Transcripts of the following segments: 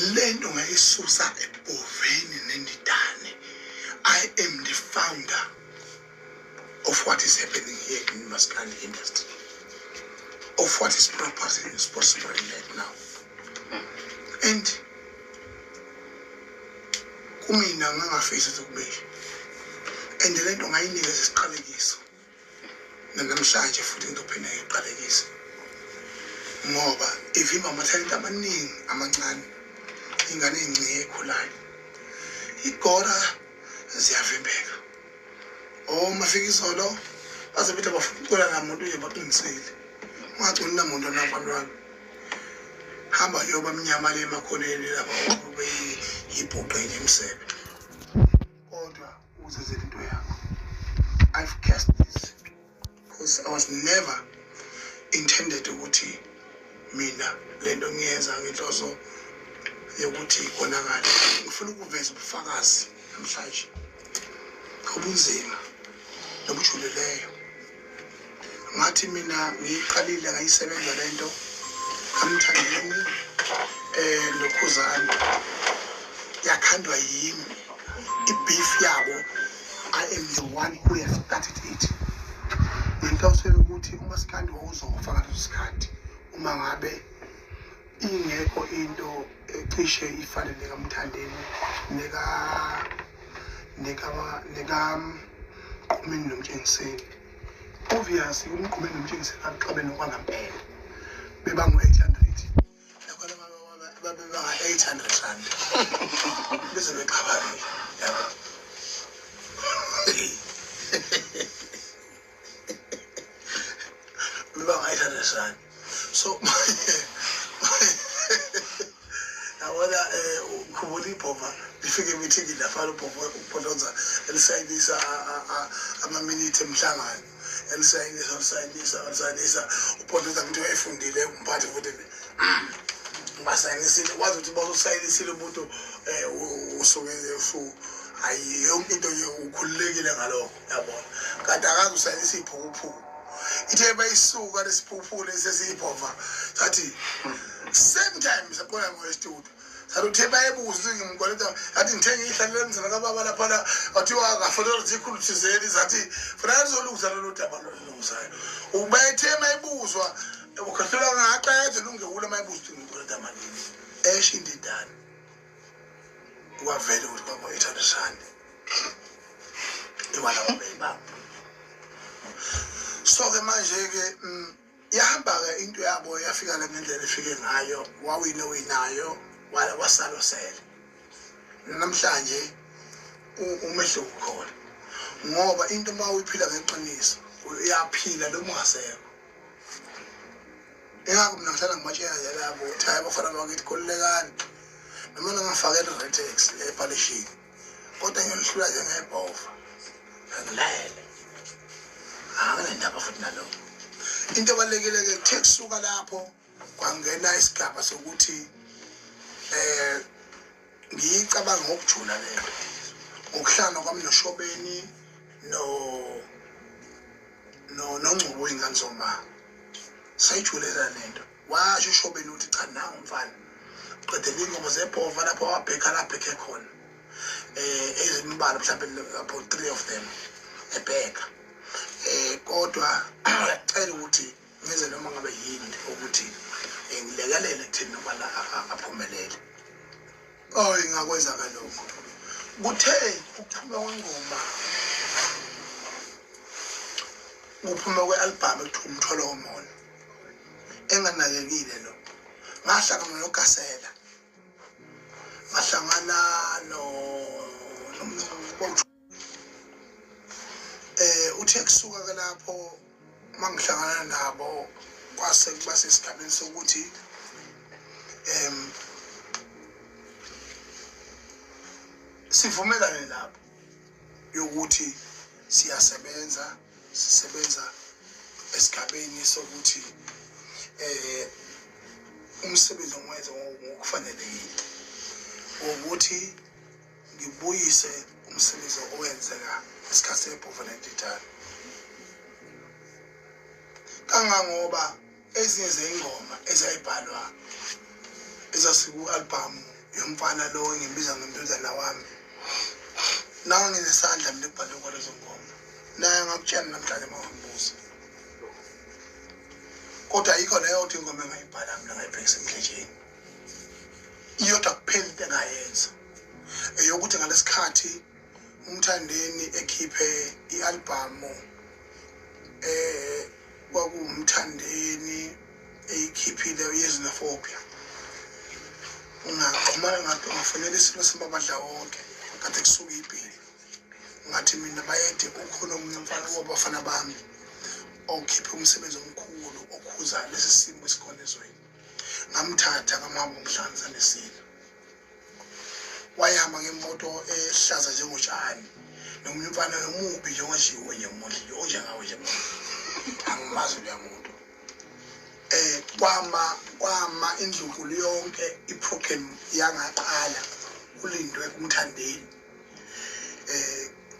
Lento ngayisusa ebhoveni nendidane. I am the founder of what is happening here in Maskandi industry, of what is prospering right now. And kumina ngangafisa ukuthi kube nje, and le nto ngayinikeza isiqalekiso, nanamhlanje futhi ngizophinda ngiqalekise, ngoba ivimba amathalente amaningi amancane, ingane ey'ncike ekhulayo igora ziyavimbeka. Oh, Mafikizolo baze bethi abafuna ukucula namuntu nje, baqinisile. Ungaculi namuntu nabantu wami, hamba yoba mnyama le emakhoneni lapha, ube yibhuqe nje emsebe, kodwa uzenzele into yakho. I've cast this because I was never intended ukuthi mina lento ngiyenza ngenhloso yokuthi konakale. Ngifuna ukuveza ubufakazi namhlanje obunzima nobujulileyo. Ngathi mina ngiyiqalile, ngayisebenza lento kaMthandeni noKhuzani, yakhandwa yimi i-beef yabo. I am the one who have started it, ngenhloso yokuthi umasikandi wawuzofa ngaleso sikhathi uma ngabe ingekho into ecishe ifane nekaMthandeni neka neka Mgqumeni noMtshengiseni. Obviously uMgqumeni noMtshengiseni axabene okwangampela, bebangu-800, nakhona babebanga-R800 bese bexabanile, yabo. Bebanga-R800. So yabona, ukhumbula ibhova lifike emithingini laphana, ubhova ubhodloza elisayinisa amaminithi emhlangano, elisayinisa, lisayinisa, lisayinisa. Ubhodloza ngithi wayefundile, umphathi futhi basayinisile, wazi ukuthi bawusayinisile umuntu, usuke hayi, yonke into nje ukhululekile ngalokho, yabona. Kanti akaze usayinisa iphukuphuku, ithe bayisuka lesiphukuphuku lesi esiyibhova, sathi same time saqola ngo-studio, sathi uthe bayebuza ukuthi ngimkweleta, athi ngithe ngiyihlalele emzini kababa laphana, kwathiwa akafonela ukuthi ikhulu thizeni, sathi fanele lizolungisa lolu daba lolungisayo. Ubethe mayibuzwa ukhohlelwa ngaqeda lungewula, mayibuza ukuthi ngimkweleta malini, esho indidane, kwavele ukuthi kwako-R800 imali ababeyibamba. So-ke manje-ke yahamba-ke into yabo, yafika la ngendlela efike ngayo, wawina owinayo, wasala osele. Namhlanje umehluko ukhona, ngoba into uma uyiphila ngeqiniso uyaphila noma ungasekho. Ingakho mina ngihlala ngibatshela nje labo ukuthi hayi, bafana bakithi, khululekani, noma ningafakela i-Retex epalishini, kodwa ngiyonihlula njengebhova, ngilayele, anginendaba futhi nalokho. Into ebalulekile-ke, kuthe kusuka lapho kwangena isigaba sokuthi ngiyicabanga ngokujula lento, ngokuhlangana kwami noShobeni no no noNgcobo, ingane zoma, sayijulela lento. Washo uShobeni ukuthi cha, nangu umfana qedela iy'ngoma zebhova lapho wabhekha la abhekhe khona, ezimbalwa, mhlawumbe about three of them ebheka, kodwa uyacela ukuthi ngenze noma ngabe yini ukuthi ngilekelele kutheni noma la aphumelele. Oh, ingakwenza kalokho. Kuthe ukuphuma kwengoma, kuphuma kwe-album ekuthiwa Umthwalo Womona, enganakekile lo, ngahlangana noGasela, ngahlangana no uthe kusuka ke lapho mangihlangana nabo, kwase kuba sesigabeni sokuthi sivumelane lapho yokuthi siyasebenza, sisebenza esigabeni sokuthi umsebenzi ongiwenza ngokufanelekile ukuthi ngibuyise umsebenzi owenzeka ngesikhathi sebhova nendidane, kangangoba ezinye zey'ngoma ezayibhalwa Ezasiku-albhamu yomfana lo engimbiza ngendodana wami. Nanginesandla mina ekubhalweni kwalezo ngoma. Naye ngakutshela namhlanje uma ngibuza. Kodwa ayikho neyodwa ingoma engayibhala mina ngayibhekisa emdletsheni. Iyodwa kuphela into engayenza. Eyokuthi ngalesikhathi uMthandeni ekhiphe i-albhamu kwakuwuMthandeni eyikhiphile yezinophobia. Ngaxhumana ngafonela isilo semabadla wonke kade kusuka ibhili. Ngathi mina bayede ukhona omunye umfana wabafana bami okhiphe umsebenzi omkhulu okhuza lesi simo esikhona ezweni. Ngamthatha ngamhamba umhlanza nesilo. Wayehamba ngemoto ehlaza njengotshani nomunye umfana omubi njengojiwe nje muhle nje onjengawe nje muntu. Angimazi loya muntu. Kwama indlunkulu yonke iprogram yangaqala kulindwe uMthandeni.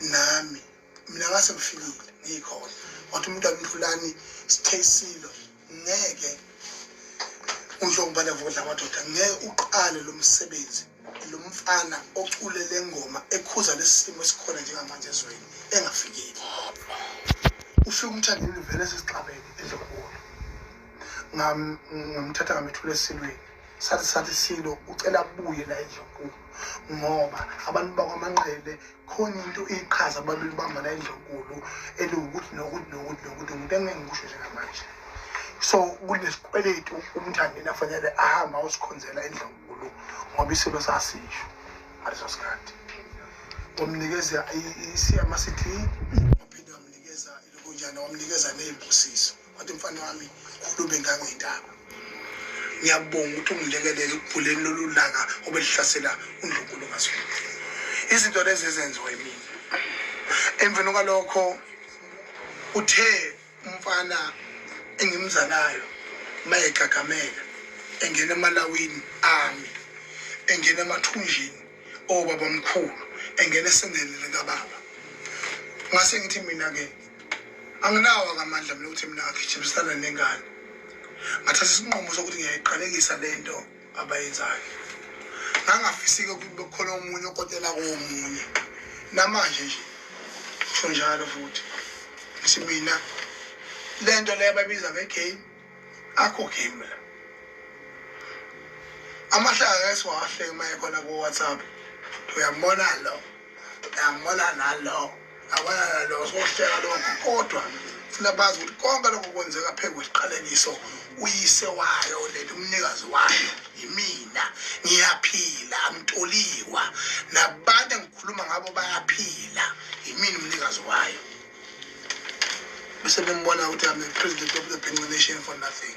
Nami mina ngase ngifikile ngikhona. Wathi umuntu amthulani sithe isilo ngeke uNhlongwane vodla amadoda ngeke uqale lo msebenzi lo mfana ocule le ngoma ekhuza lesimo esikhona njengamanje ezweni engafikile. Ufika uMthandeni vele sesixabene endlunkulu. Ngamthatha ngamethula esilweni. Sathi silo ucela abuye la endlunkulu ngoba abantu bakwaManqele khona into iqhaza abalibamba la endlunkulu eliwukuthi nokuthi nokuthi nokuthi nokuthi engeke ngikusho njengamanje. So kunesikweletu uMthandeni afanele ahambe ayosikhonzela endlunkulu ngoba isilo sasisho ngaleso sikhathi. Wamnikeza ama-CD, waphinde wamnikeza ilokunjana, wamnikeza ney'busiso. Wathi mfana wami khulume ngangentaba. Ngiyabonga ukuthi ungilekelele ukubhuleni lolu laka obelihlasela uNdlunkulu kaZulu. Izinto lezi ezenziwa yimina. Emveni kwalokho uthe umfana engimzalayo mayegagamela engena emalawini ami, engena emathunjini obabamkhulu, engena esendeni likababa. Ngase ngithi mina-ke anginawo amandla mina ukuthi mina ngigijimisana nengane. Ngathatha isinqumo sokuthi ngiyayiqalekisa le nto abayenzayo. Ngangafisi-ke ukuthi bekukhona omunye okotela komunye. Namanje nje kusho njalo futhi. Ngithi mina le nto le abayibiza nge-game, akho game la. Amahlaka ngeke siwahleke uma ekhona ku-WhatsApp. Uyambona lo, uyambona nalo, uyabona nalo, sohleka lokho kodwa funa bazi ukuthi konke lokho kwenzeka phezu kwesiqalekiso. Uyise wayo lento, umnikazi wayo yimina. Ngiyaphila, angitoliwa, nabantu engikhuluma ngabo bayaphila, yimina umnikazi wayo. Bese nimbona ukuthi I'm the president of the Bhinca Nation for nothing.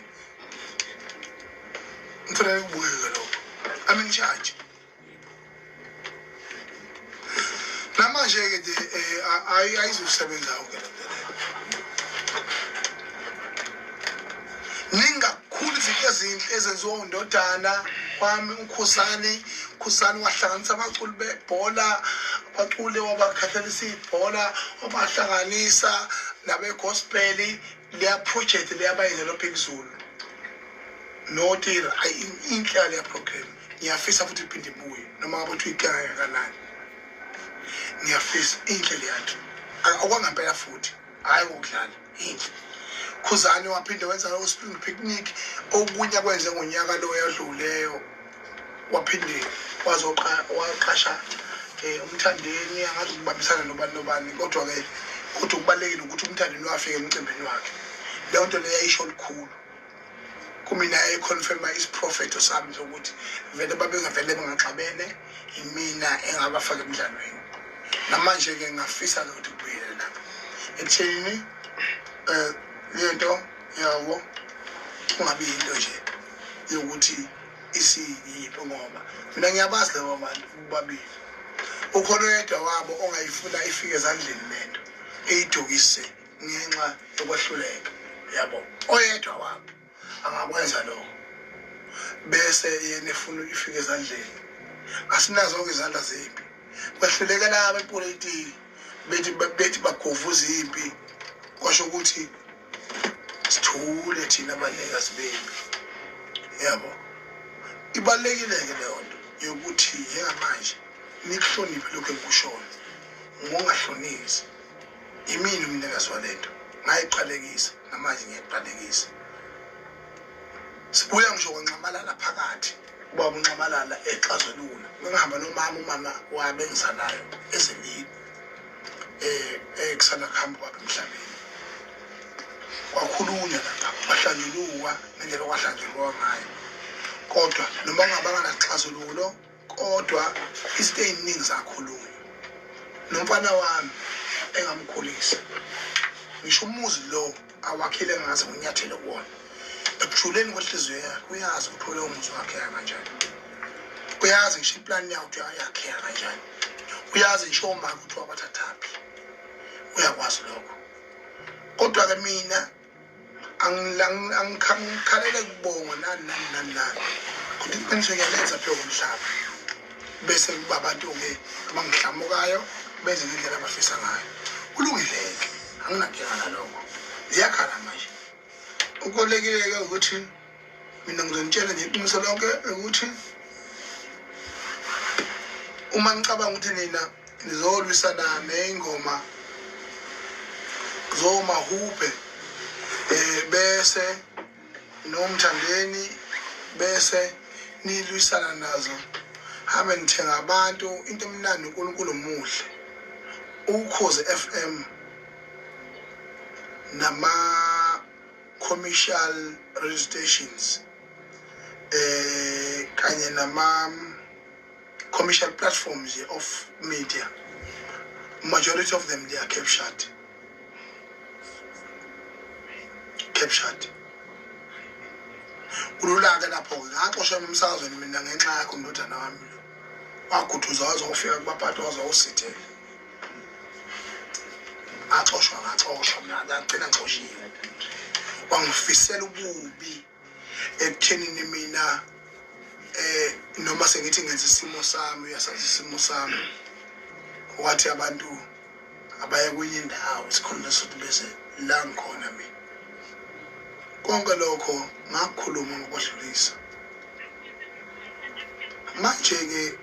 Ngifanele kubukeke lokho. I'm in charge. Namanje-ke nje ayizusebenza yonke le nto leyo. Ningi kakhulu izinto ezinhle ezenziwa undodana wami uKhuzani. Khuzani wahlanganisa abaculi bebhola, abaculi wabakhathalisa ibhola, wabahlanganisa nabe-gospel. Leya project leya abayenza noBig Zulu noTira, inhle leya program. Ngiyafisa futhi iphinde ibuye noma ngabe kuthiwa inkinga kangakanani. Ngiyafisa, inhle leya nto. Okwangampela futhi, hhayi okudlala, inhle. Khuzani waphinde wenza o-Spring Picnic, okunye akwenze ngonyaka lo odluleyo. Waphinde waqasha uMthandeni, angazi ukubambisana nobani nobani, kodwa-ke kodwa kubalulekile ukuthi uMthandeni wafika emcimbini wakhe. Leyo nto leyo yayisho lukhulu kumina, yayiconfirma isiprofetho sami sokuthi vele babengavele bengaxabene, yimina engabafaka emdlalweni. Namanje-ke ngingafisa-ke ukuthi kubuyele lapho ekuthenini lento yawo kungabi yinto nje yokuthi isiyiphi, ngoba mina ngiyabazi labo bantu bobabili. Ukhona oyedwa wabo ongayifuna ifike ezandleni lento eyidukise ngenxa yokwehluleka, yabo. Oyedwa wabo angakwenza lokho bese yena efuna ifike ezandleni. Asinazo-ke izandla zempi, kwehluleka laba epolitiki bethi bagovuza impi, kwasho ukuthi sithule thina abanikazi bempi, yabo. Ibalulekile-ke leyo nto yokuthi njengamanje nikuhloniphe lokhu engikushoyo, ngongahlonizi. Imina umnikazi walento, ngayiqalekisa namanje ngiyayiqalekisa. Sibuya ngisho kwanxamalala phakathi, ubaba uNxamalala exazulula. Ngihamba nomama, umama wami engizalayo ezelile kusanda kuhamba kwabo emhlabeni. Kwakhulunywa lapha, kwahlanjulukwa ngendlela okwahlanjulukwa ngayo, kodwa noma kungabanga nasixazululo, kodwa izinto ey'ningi zakhulunywa. Nomfana wami engamkhulisa, ngisho umuzi lo awakhile engaze nginyathele kuwona, ekujuleni kwenhliziyo yakhe uyazi ukuthi lowo muzi wakheka kanjani, uyazi ngisho iplani yawo ukuthi yakheka kanjani, uyazi ngisho omake ukuthi wabathathaphi, uyakwazi lokho. Kodwa-ke mina angikhalele kubongwa nani nani nani nani, kodwa iqiniso ngiyalenza phezu komhlaba, bese kuba abantu-ke abangihlamukayo benze ngendlela abafisa ngayo. Kulungile-ke, anginankinga nalokho. Ziyakhala manje. Okubalulekile-ke ukuthi mina ngizonitshela nje iqiniso lonke ukuthi uma nicabanga ukuthi nina nizolwisana ney'ngoma zomahubhe bese nomthandeni bese nilwisana nazo, hambe nithenga abantu. Into emnandi, uNkulunkulu muhle. Ukhozi FM nama commercial radio stations kanye nama commercial platforms of media, majority of them, they are captured. Kulula-ke lapho-ke, ngaxoshwa emsakazweni mina ngenxa yakho ndodana wami lo. Waguduza waze wafika kubaphathi, waze wawusithela. Ngaxoshwa, ngaxoshwa mina, ngagcina ngixoshiwe. Wangifisela ububi ekuthenini mina noma sengithi ngenza isimo sami, uyasazi isimo sami. Wathi abantu abaye kwenye indawo, isikhundla sokuthi bese la ngikhona mina. Konke lokho ngakukhuluma ngokwadlulisa. Manje-ke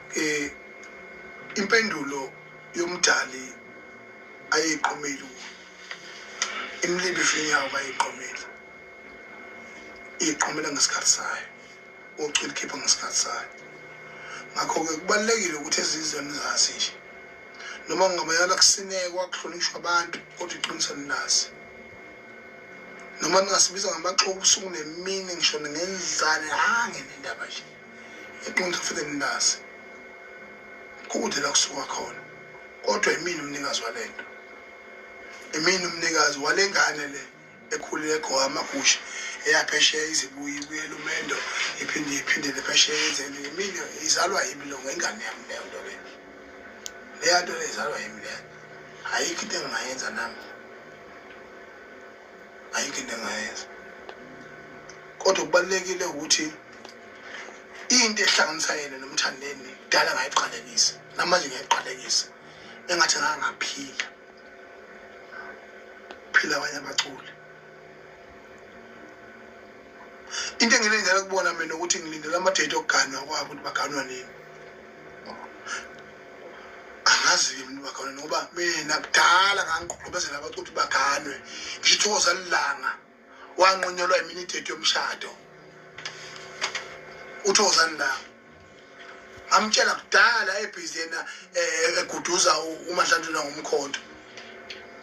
impendulo yomdali ayiqomeli kuwo, imlibi ifinyawo kayiqomeli, iqomela ngesikhathi sayo, ucwili khipha ngesikhathi sayo. Ngakho-ke kubalulekile ukuthi ezizweni nizazi nje, noma kungabayala kusinekwa kuhlonishwa abantu, kodwa iqiniso ninazi. Noma ningasibiza ngamaxoki ubusuku nemini, ngisho ningenzani, angenendaba nje, iqiniso futhi ninazi. Kude la kusuka khona, kodwa imina umnikazi walento, imina umnikazi wale ngane le ekhulile egqoka amagusha, eyaphesheya izibuye ibuyela umendo, iphinde iphindele phesheya yenzele. Imina, izalwa yimi lo, ngengane yami leyo nto leyo, leya nto le izalwa yimi leyo. Ayikho into engingayenza nami, ayikho into engingayenza. Kodwa kubalulekile ukuthi into ehlanganisa yena noMthandeni kudala ngayiqalekisa, namanje ngiyayiqalekisa. Engathi ngangaphila phila abanye abaculi. Into engilindele kubona mina ukuthi ngilindele ama-date okuganwa kwabo, ukuthi baganwa nini. Angazi-ke mina baganwa, ngoba mina kudala ngangiqhubezela abaculi ukuthi baganwe. Ngisho ithokoza lilanga wanqunyelwa yimina idate yomshado, uthokozani langa ngamtshela kudala ebhizi yena eguduza uMahlantula ngomkhonto,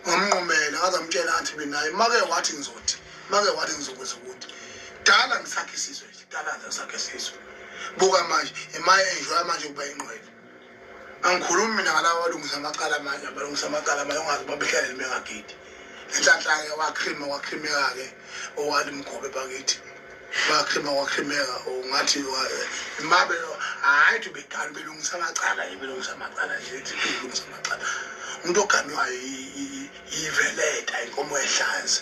ngamnqumela, ngaze ngamtshela ngathi mina make wathi ngizothi, make wathi ngizokwenza ukuthi dala ngisakhe isizwe nje, dala ngisakhe isizwe. Buka manje emaye enjoya manje kuba ingqwele. Angikhulumi mina ngalaba abalungisa amacala amanye, abalungisa amacala amanye ongazi babehlale bengagidi. Enhlanhla-ke wakhrima, wakhrimeka-ke owali mgobe bakithi, wakhrima, wakhrimeka ungathi mabe hhayi thi begani belungisa amacala nje, belungisa amacala nje, thi belungisa amacala. Umuntu oganwayo yiveleta inkomo ehlanze,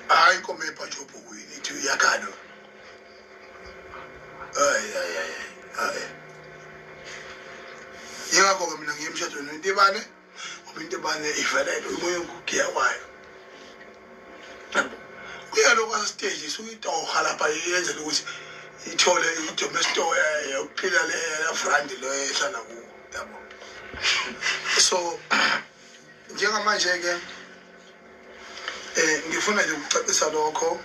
hhayi inkomo ebhajwe obhukwini ithi iyaganwa. Hayi hayi hayi hayi, yingakho-ke mina ngiye emshadweni wentibane, ngoba intibane ivelele umoya ukugiya kwayo. Ingalokhu asiteji isuke itoha lapha yenzela ukuthi ithole idomesto yokuphila le frandi lo ehlala kuwo, yabo. So njengamanje ke ngifuna nje ukucacisa lokho.